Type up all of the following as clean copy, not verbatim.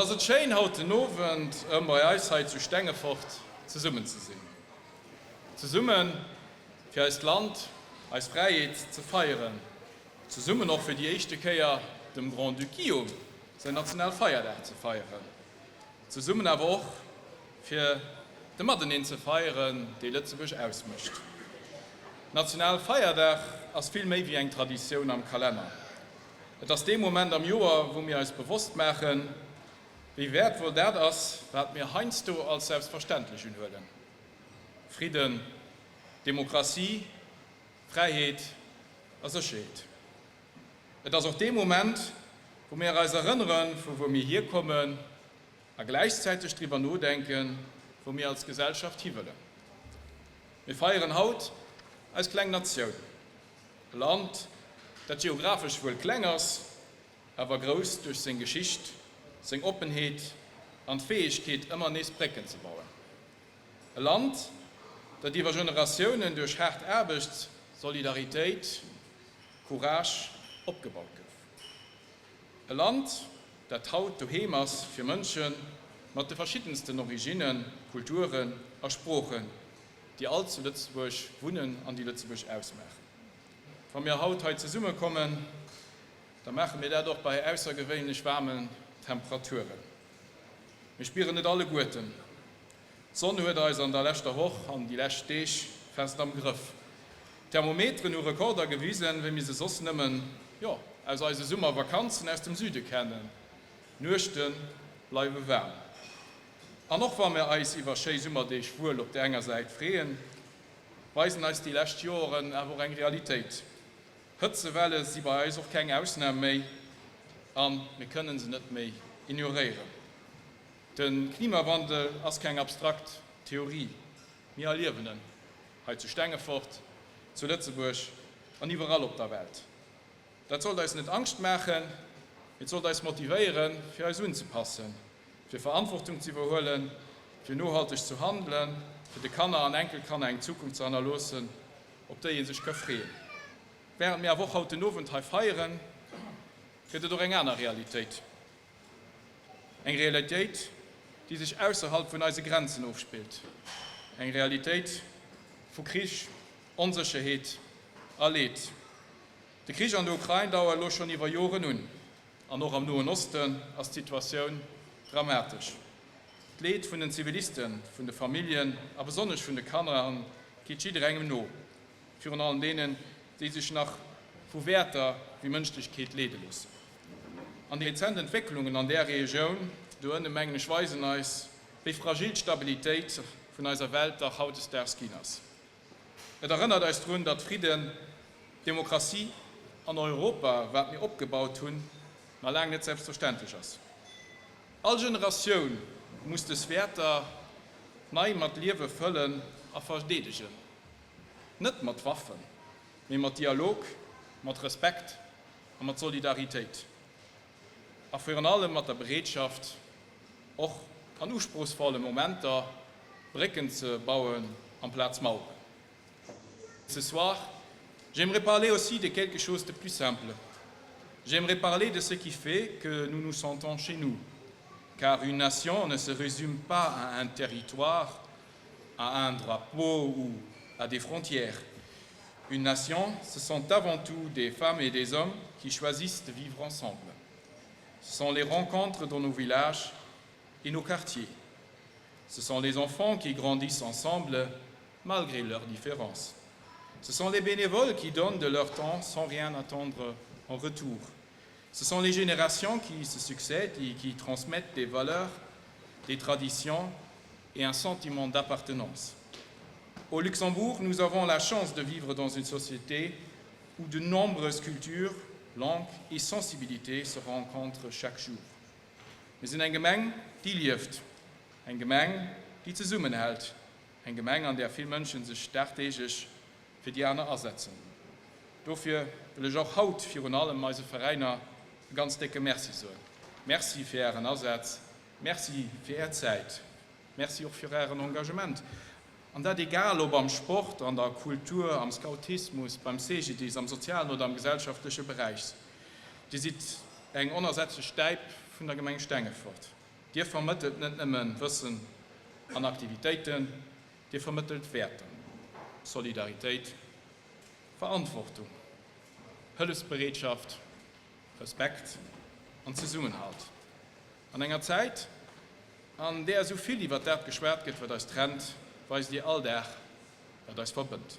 ass et schéin haut den Owend erëm bei eis hei zu Stengefort zesummen ze sinn. Zesummen fir eist Land, eis Fräiheet ze feieren. Zesummen och fir déi éischte Kéier dem Grand-Duc Guillaume säin Nationalfeierdag ze feieren. Zesummen awer och fir de Mateneen ze feieren, dee Lëtzebuerg ausmécht. Nationalfeierdag ass vill méi wéi eng Traditioun am Kalenner. Et ass dee Moment am Joer, wou mir eis bewosst maachen, wéi wäertvoll dat ass, wat mir heiansdo als selbstverständlech unhuelen, Fridden, Demokratie, Fräiheet a Sécherheet. Et ass och dee Moment, wou mir eis erënneren, vu wou mir hierkommen a gläichzäiteg driwwer nodenken, wou mir als Gesellschaft hiwëllen. Mir feieren haut eis kleng Natioun, e Land, dat geographesch wuel kleng ass, awer grouss duerch seng Geschicht, seng Oppenheet an d'Fäegkeet, ëmmer nees Brécken ze bauen. E Land, dat iwwer Generatiounen duerch haart Aarbecht, Solidaritéit, Courage opgebaut gouf. E Land, dat haut doheem ass fir Mënsche mat de verschiddensten Originnen, Kulturen a Sproochen, déi all zu Lëtzebuerg wunnen an déi Lëtzebuerg ausmaachen. Wa mir haut hei zesummekommen, da maache mir dat och bei aussergewéinlech waarmen Temperaturen. Mir spieren et alleguerten, D'Sonn huet eis an der leschter Woch an déi lescht Deeg fest am Grëff. D'Thermometeren hu Rekorder gewisen, wéi mir se soss nëmmen, jo, aus eise Summervakanzen aus dem Süde kennen. D'Nuechte bleiwe waarm. An och wa mir eis iwwer schéi Summerdeeg wuel op der enger Säit freeën, weisen eis déi lescht Joren awer och eng Realitéit, Hëtzewelle si bei eis och keng Ausnam méi a mir kënne se net méi ignoréieren. De Klimawandel ass keng abstrakt Theorie, mir erliewen en hei zu Stengefort, zu Lëtzebuerg an iwwerall op der Welt. Dat sollt eis net Angscht maachen, mee et sollt eis motivéieren, fir eis unzepassen, fir Verantwortung ze iwwerhuelen, fir nohalteg zu handelen, fir de Kanner an Enkelkanner eng Zukunft ze hannerloossen, op déi ee sech ka freeën. Wärend mir awer och haut den Owend hei feieren, gëtt et och eng aner Realitéit. Eng Realitéit, déi sech ausserhalb vun eise Grenzen ofspillt. Eng Realitéit vu Krich, Onsécherheet a Leed. De Krich an der Ukrain dauert elo schonn iwwer Joren un. An och am Noen Osten ass d'Situatioun dramatesch. D'Leed vun den Zivilisten, vun de Familljen a besonnesch vun de Kanner geet jidderengem no. Virun allem deenen, déi sech nach vu Wäerter wéi Mënschlechkeet leede loossen. An déi rezent Entwécklungen an där Regioun do ënne, mengen ech, weisen eis, wéi fragil d'Stabilitéit vun eiser Welt dach hautdesdaags ginn ass. Et erënnert eis drun, datt Fridden, Demokratie an Europa, wat mir opgebaut hunn, nach laang net selbstverständlech ass. All Generatioun muss dës Wäerter nei mat Liewe fëllen a verdeedegen. Net mat Waffen, mee mat Dialog, mat Respekt a mat Solidaritéit. A virun allem mat der Bereetschaft, och an usprochsvolle Momenter Brécken ze bauen amplaz Maueren. Ce soir, j'aimerais parler aussi de quelque chose de plus simple. J'aimerais parler de ce qui fait que nous nous sentons chez nous. Car une nation ne se résume pas à un territoire, à un drapeau ou à des frontières. Une nation, ce sont avant tout des femmes et des hommes qui choisissent de vivre ensemble. Ce sont les rencontres dans nos villages et nos quartiers. Ce sont les enfants qui grandissent ensemble malgré leurs différences. Ce sont les bénévoles qui donnent de leur temps sans rien attendre en retour. Ce sont les générations qui se succèdent et qui transmettent des valeurs, des traditions et un sentiment d'appartenance. Au Luxembourg, nous avons la chance de vivre dans une société où de nombreuses cultures, langues et sensibilités se rencontrent chaque jour. Mir sinn eng Gemeng, déi lieft, eng Gemeng, déi zesummenhält, eng Gemeng, an där vill Mënsche sech dagdeeglech fir déi aner asetzen. Dofir wëll ech och haut virun allem eise Veräiner e ganz décke Merci soen. Merci fir Ären Asaz, Merci fir Är Zäit, Merci och fir Ären Engagement. An dat egal ob am Sport, an der Kultur, am Scoutismus, beim CGDIS, am sozialen oder am gesellschaftleche Beräich. Dir sidd eng onersetzlech Stäip vun der Gemeng Stengefort. Dir vermëttelt net nëmme Wëssen an Aktivitéiten, Dir vermëttelt Wäerter, Solidaritéit, Verantwortung, Hëllefsbereetschaft, Respekt an Zesummenhalt. An enger Zäit, an där esou vill iwwer dat geschwat gëtt, wat eis trennt, weist Dir all Dag, wat eis verbënnt.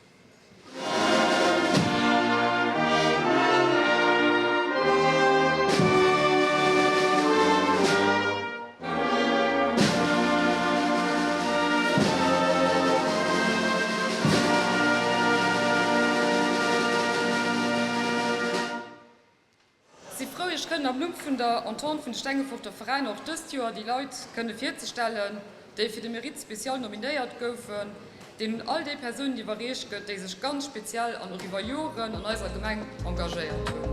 Si frou Iech kënnen am Numm vun der Entente vun de Stengeforter Veräiner och dëst Joer déi Leit kënne virzestellen, déi fir de Mérite spécial nominéiert goufen, deen un all déi Persounen iwwerreecht gëtt, déi sech ganz speziell an och iwwer Joren an eiser Gemeng engagéiert hunn.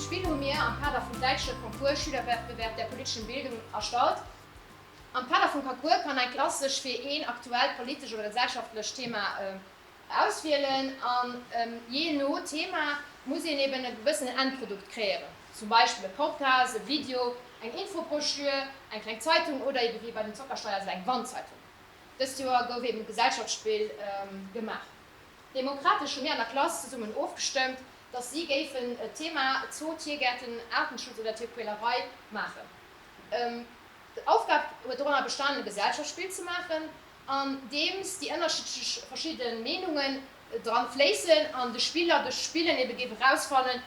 D'Spill hu mir am Kader vum däitsche Concours Schülerwettbewerb der politischen Bildung erstallt. Am Kader vum Concours kann eng Klass sech fir een aktuellt politesch oder gesellschaftlecht Thema auswielen an jee no Thema muss een eben e gewëssenen Endprodukt kreéieren, zum Beispill e Podcast, e Video, eng Infobroschür, eng kleng Zeitung oder eben wéi bei den Zockersteier esou eng Wandzeitung. Dëst Joer gouf eben d'Gesellschaftsspill gemaach. Demokratesch hu mir an der Klass zesummen ofgestëmmt, dass si géifen d'Thema Zoo, Tiergärten, Artenschutz oder Tierquälerei maachen. D'Aufgab huet doranner bestanen e Gesellschaftsspill ze maachen, an deems déi ënnerschiddlech verschidde Meenungen dran fléissen an de Spiller duerch d'Spillen ebe géif erausfannen,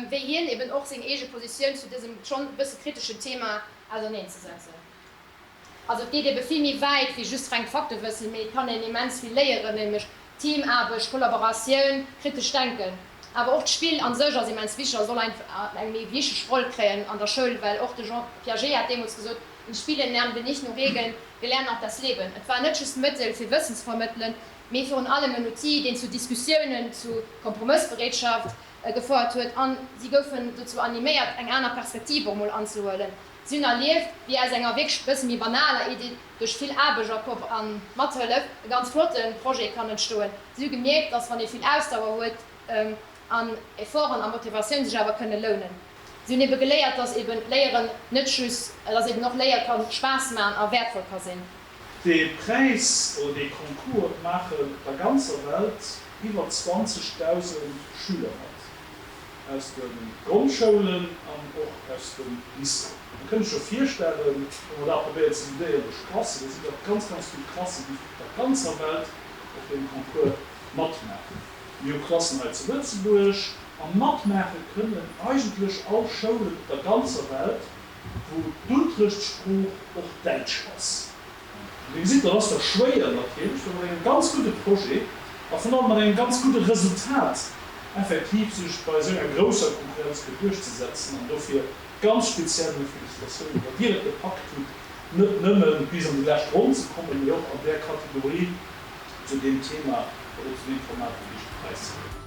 wéi hien eben och seng eege Positioun zu dësem schonn e bësse kriteschen Thema auserneen ze setzen. Also et geet ebe vill méi wäit wéi just rengt Faktewëssen, mee et kann een immens vill léieren, nämlech Teamaarbecht, Kollaboratioun, kritescht Denken. Awer och d'Spill a sech ass immens wichteg a soll eng méi wichteg Roll kréien an der Schoul, well och de Jean Piaget hat deemools gesot, In Spielen lernen wir nicht nur Regeln, wir lernen auch das Leben. Et war net just Mëttel fir Wëssen ze vermëttelen, mee virun allem en Outil, deen zu Diskussiounen, zu Kompromëssbereetschaft gefouert huet an si goufen dozou animéiert, eng aner Perspektiv och mol anzehuelen. Si hunn erlieft, wéi aus enger wierklech bësse méi banaler Iddi duerch vill Aarbecht a Koop a Mathëllef e ganz flotte Projet kann entstoen. Si hu gemierkt, dass wann ee vill Ausdauer huet an Efforten a Motivatioun sech awer kënne lounen. Si hunn ebe geléiert, dass eben Léieren net just, dass eben och Léiere ka Spaass maachen a wäertvoll ka sinn. Dee Präis oder dee Concours maachen op der ganzer Welt iwwer 20.000 Schüler mat, aus de Grondschoulen an och aus dem Lycée. Da kënnt Iech jo virstellen, wa mer dat probéieren ze dividéieren duerch Klassen, da sinn dat ganz, ganz vill Klassen, déi op der ganzer Welt op deem Concours matmaachen. Mir hu Klassen hei zu Lëtzebuerg a matmaache kënnen eigentlech all Schoulen op der ganzer Welt, wou d'Unterrichtssprooch och Däitsch ass. An Dir gesitt, dat ass da schwéier natierlech, fir mat engem ganz gudde Projet a virun allem mat engem ganz gudde Resultat effektiv sech bei esou enger grousser Konkurrenz kënnt duerchzesetzen. An dofir ganz speziell meng Félicitatiounen, datt Dir et gepackt hutt, net nëmme bis an déi lescht Ronn ze kommen, mee och an där Kategorie zu deem Thema oder zu deem Format den éischte Präis ze kréien.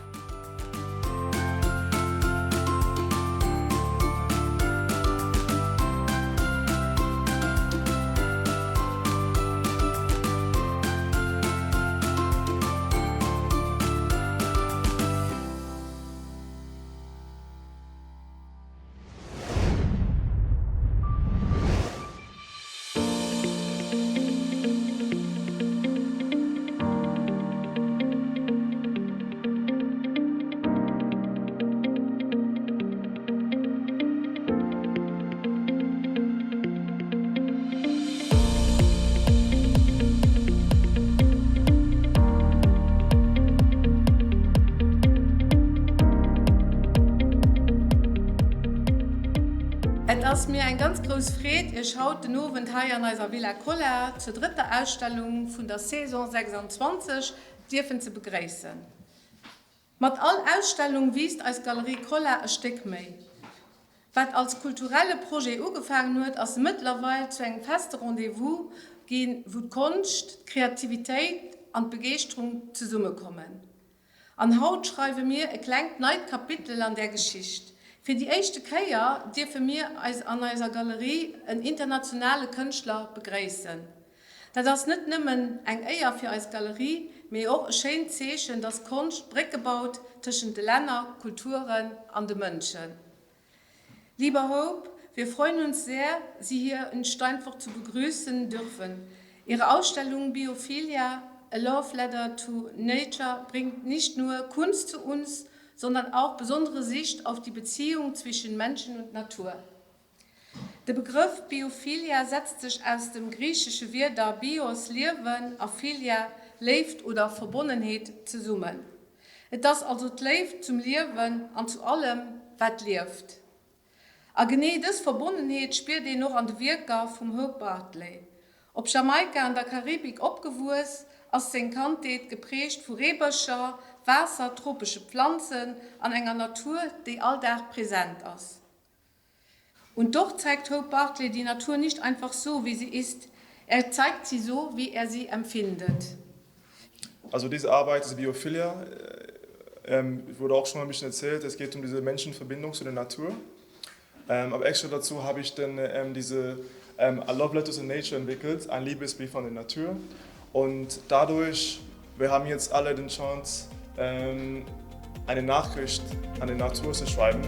Et ass mir eng ganz grouss Freed, Iech haut den Owend hei an eiser Villa Collart zur drëtter Ausstellung vun der Saison 26 dierfen ze begréissen. Mat all Ausstellung wiisst eis Galerie Collart e Stéck méi. Wat als kulturelle Projet ugefaangen huet, ass mëttlerweil zu engem feste Rendez-vous ginn, wou d'Konscht, d'Kreativitéit an d'Begeeschterung zesummekommen. An haut schreiwe mir e klengt neit Kapitel an där Geschicht. Fir déi éischte Kéier dierfe mir eis an eiser Galerie en internationale Kënschtler begréissen. Dat ass net nëmmen eng Éier fir eis Galerie, mee och e schéint Zeechen, dass Konscht Brécke baut tëschent de Länner, Kulturen an de Mënschen. Lieber Hope, wir freuen uns sehr, Sie hier in Steinfurt zu begrüßen dürfen. Ihre Ausstellung Biophilia, A Love Letter to Nature bringt nicht nur Kunst zu uns, sondern auch besondere Sicht auf die Beziehung zwischen Menschen und Natur. De Begrëff Biophilia setzt sech aus dem griichesche Wierder bios, Liewen, a philia, Léift oder Verbonnenheet, zesummen. Et ass also d'Léift zum Liewen an zu allem, wat lieft. A genee dës Verbonnenheet spiert een och an de Wierker vum Hope Bartley. Op Jamaika an der Karibik opgewuess, ass seng Kandheet geprägt vu Reebëscher, Waasser, tropesche Pflanzen an enger Natur, déi all Dag present ass. Und doch zeigt Hope Bartley die Natur nicht einfach so, wie sie ist. Er zeigt sie so, wie er sie empfindet. Also diese Arbeit, diese Biophilia, äh, ähm, wurde auch schon ein bisschen erzählt, es geht um diese Menschenverbindung zu der Natur. Ähm, aber extra dazu habe ich dann ähm, diese ähm, A Love Letter to Nature entwickelt, ein Liebesbrief an die Natur. Und dadurch, wir haben jetzt alle den Chance, ähm, eine Nachricht an die Natur zu schreiben.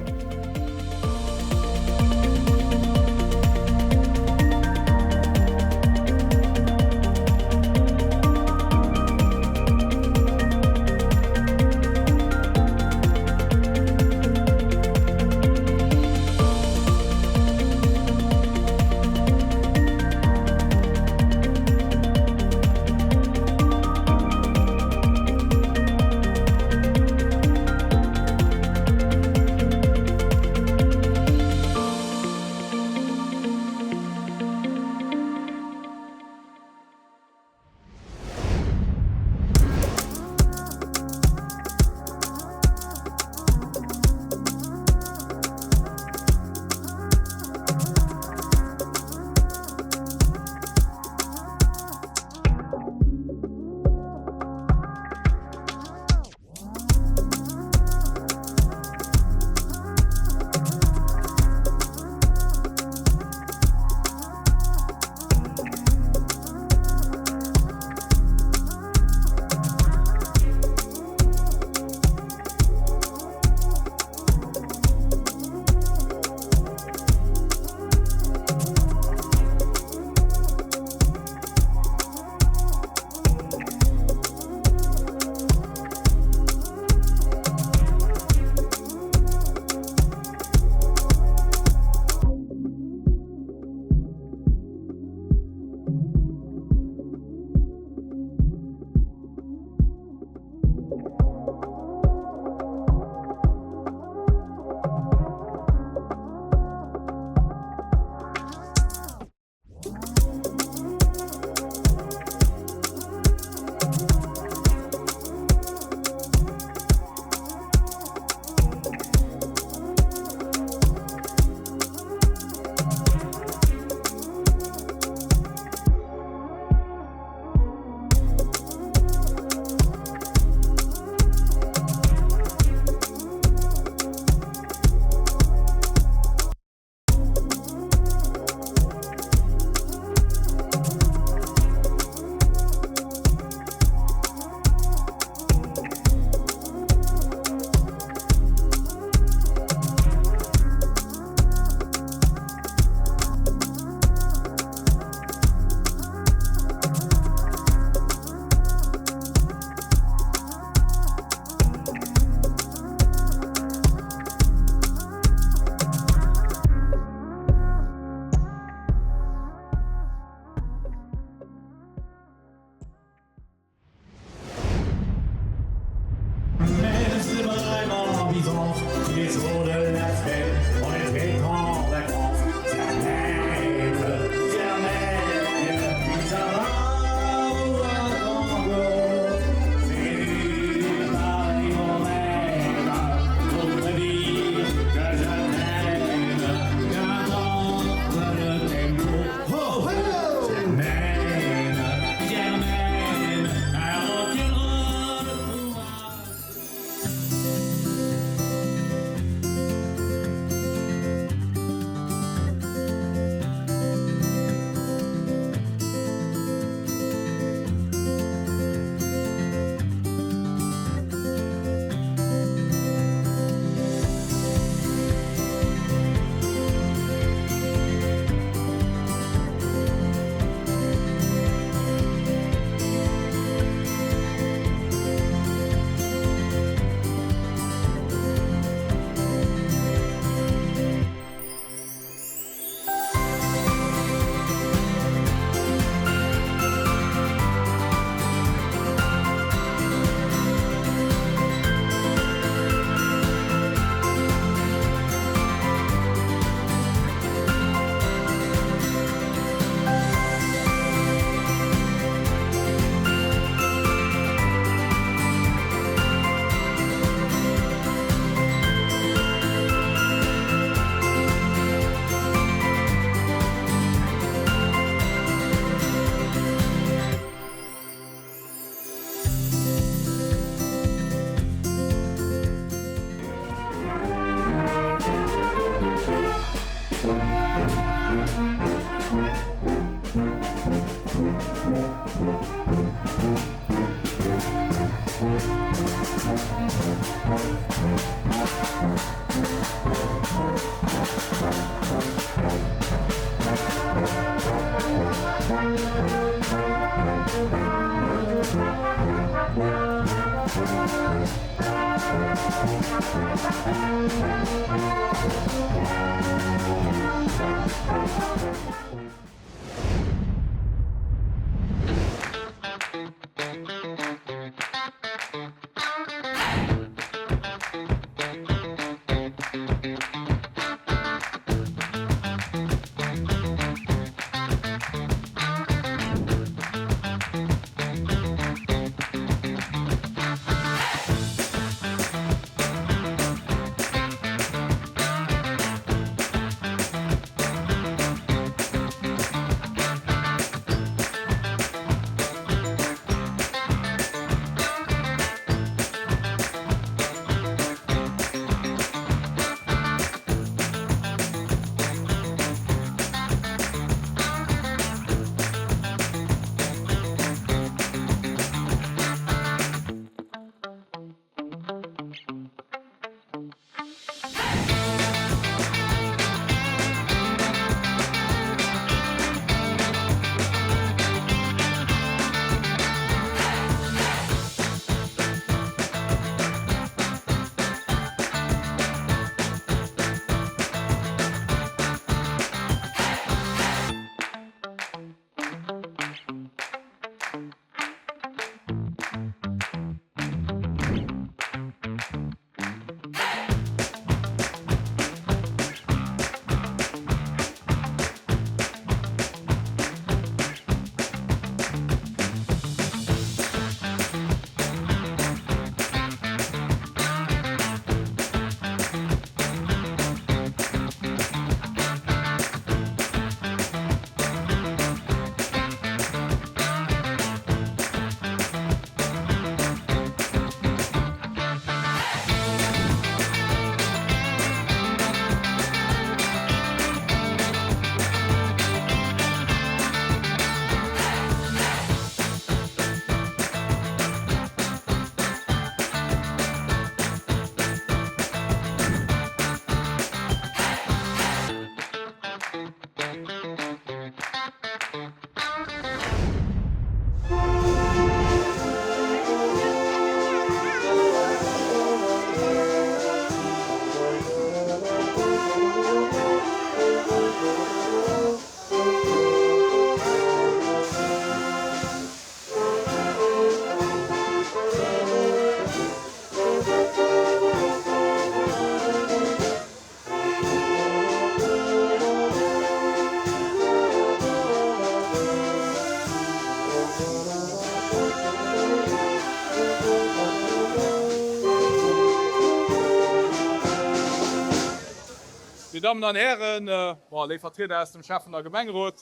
Dir Dammen an Hären, bon, léif Vertrieder aus dem Schäffen a Gemengerot,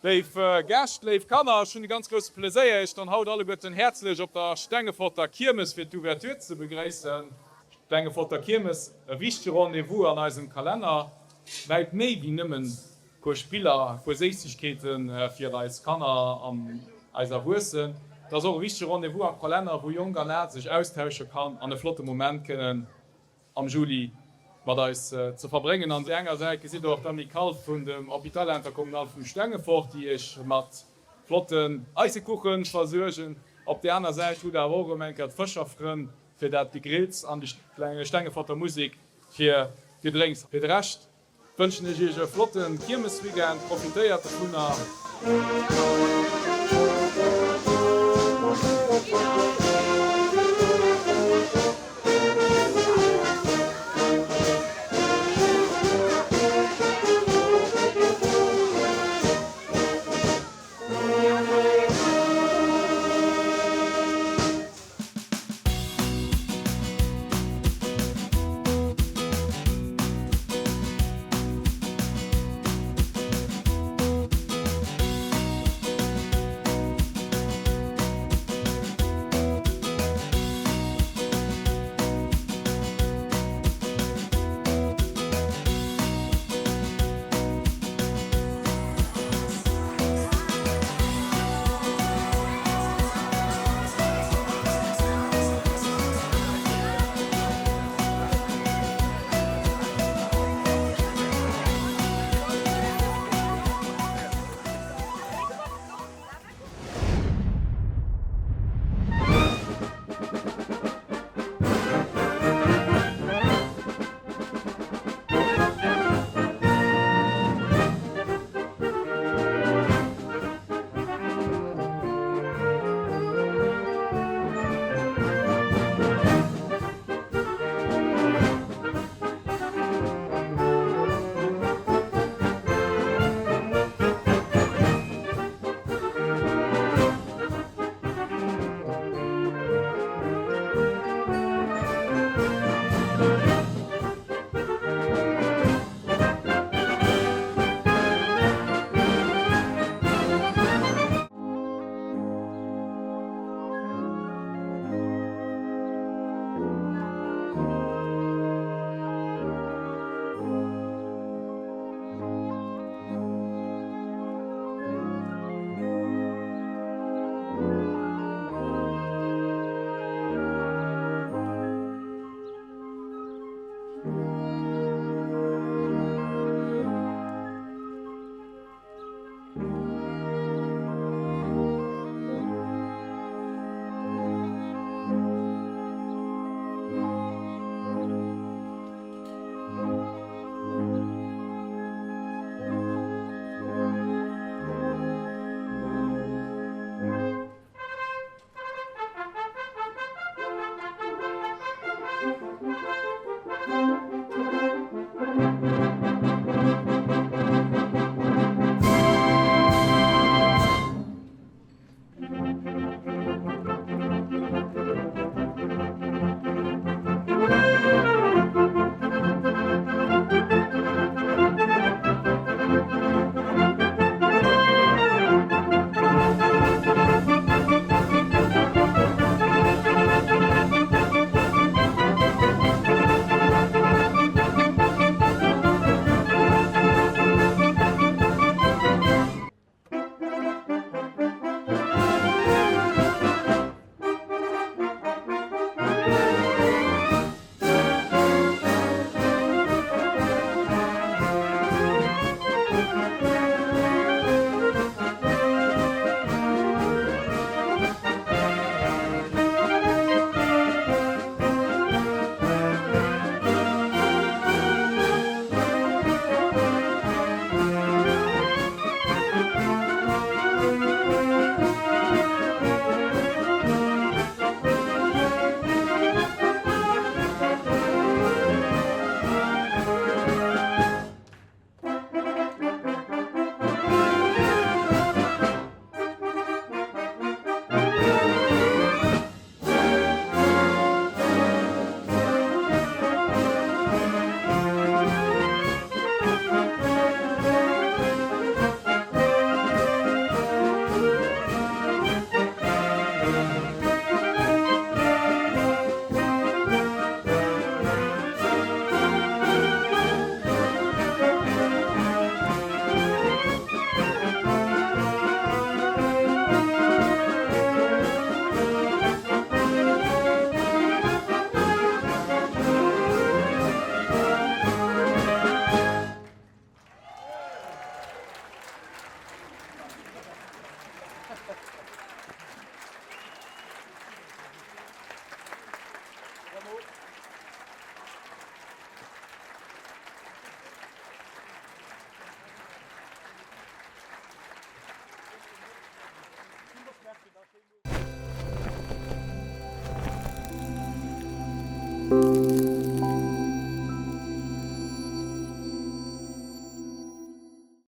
Léif Gäscht, léif Kanner, ech hunn de ganz grousse Pleséier, Iech dann haut alleguerten häerzlech op der Stengeforter Kiermes fir d'Ouverture ze begréissen. D'Stengeforter Kiermes, e wichtege Rendez-vous an eisem Kalenner, wäit méi wéi nëmmen puer Spiller, e puer Séissegkeete fir eis Kanner an eis Erwuessen. Et ass och e wichtege Rendez-vous am Kalenner, wou Jonk an Al sech austausche kann an e flotte Moment kënnen am Juli mat eis ze verbréngen. An der enger Säit gesitt der och d'Amicale vun dem Hôpital Intercommunal vum Stengefort, déi iech mat flotten Eisekuchen versuergen. Op der aner Säit hutt der awer och erëm eng Kéier d'Fëscherfrënn fir dat Gegrills an déi Stengeforter Musek fir d'Gedrénks. Fir de Rescht wënschen ech iech e flotten Kiermesweekend, profitéiert dovunner.